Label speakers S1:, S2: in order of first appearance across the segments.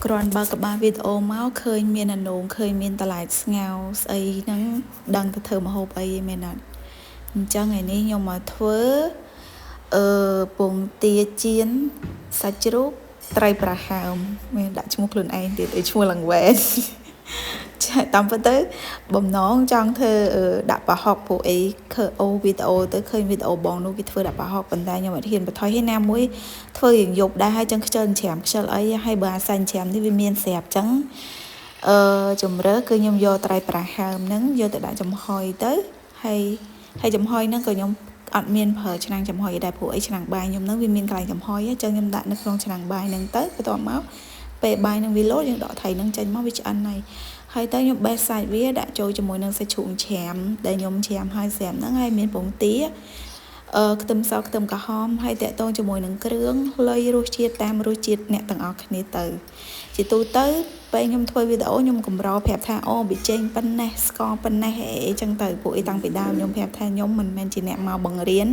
S1: គ្រាន់បើកក្បាលវីដេអូមកឃើញមានអានោងឃើញមានបន្លែស្ងោរស្អីហ្នឹងដឹងទៅធ្វើម្ហូបអីឯមែនអត់អញ្ចឹងថ្ងៃនេះខ្ញុំមកធ្វើអឺពងទាចៀនសាច់ជ្រូកត្រីប្រហើមមានដាក់ឈ្មោះខ្លួនឯងទៀតឲ្យឈ្មោះឡើងវែង ចាតាមពិតទៅបំណងចង់ធ្វើដាក់ប្រហុកពួកអីឃើអូវីដេអូទៅឃើញវីដេអូបងនោះគេធ្វើដាក់ប្រហុកប៉ុន្តែខ្ញុំអត់ហ៊ានបន្ថយឯណាមួយធ្វើរៀងយប់ដែរហើយចឹងខ្ជិលច្រាមខ្ជិលអីហើយបើអាសាញ់ច្រាមនេះវាមានស្រាប់ចឹងអឺជំរើសគឺខ្ញុំយកត្រីប្រហើមហ្នឹងយកទៅដាក់ចំហុយទៅហើយហើយចំហុយហ្នឹងក៏ខ្ញុំអត់មានប្រើឆ្នាំងចំហុយដែរព្រោះអីឆ្នាំងបាយខ្ញុំហ្នឹងវាមានកន្លែងចំហុយអញ្ចឹងខ្ញុំដាក់នៅក្នុងឆ្នាំងបាយហ្នឹងទៅបន្ទាប់មកពេលបាយនឹងវាលោតយើងដកត្រីហ្នឹងចេញមកវាឆ្អិនហើយហើយទៅខ្ញុំបេះសាច់វាដាក់ចូលជាមួយនឹងសាច់ជ្រូកច្រាមដែលខ្ញុំច្រាមហើយស្រាប់ហ្នឹងហើយមានពងទាអឺខ្ទឹមសខ្ទឹមក្រហមហើយតាក់ទងជាមួយនឹងគ្រឿងលុយរសជាតិតាមរសជាតិអ្នកទាំងអស់គ្នាទៅជាទូទៅពេលខ្ញុំធ្វើវីដេអូខ្ញុំកម្រប្រាប់ថាអូប៊ីចេងប៉ុណ្ណេះស្ករប៉ុណ្ណេះអីចឹងទៅពួកអីតាំងពីដើមខ្ញុំប្រាប់ថាខ្ញុំមិនមែនជាអ្នកមកបង្រៀន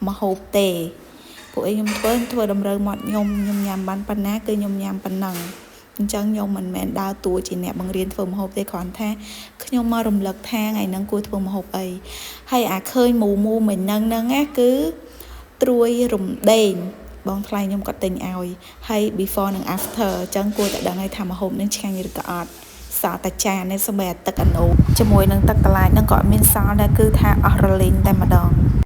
S1: ម្ហូបទេពួកអីខ្ញុំធ្វើធ្វើតម្រូវមាត់ខ្ញុំខ្ញុំញ៉ាំបានប៉ុណ្ណាគឺខ្ញុំញ៉ាំប៉ុណ្ណឹងអញ្ចឹងខ្ញុំមិនមែនដើរតួជាអ្នកបង្រៀនធ្វើម្ហូបទេគ្រាន់ថាខ្ញុំមករំលឹកថាថ្ងៃហ្នឹងគួរធ្វើម្ហូបអីហើយអាឃើញមូមូមិញហ្នឹងហ្នឹងណាគឺត្រួយរំដេងបងថ្លៃខ្ញុំក៏ទិញឲ្យហើយ before និង after អញ្ចឹងគួរតែដឹងហើយថាម្ហូបនឹងឆ្ងាញ់ឬក៏អត់សល់តែចាននេះសូម្បីតែទឹកអាណូជាមួយនឹងទឹកបន្លែហ្នឹងក៏អត់មានសល់ដែរគឺថាអស់រលីងតែម្ដង។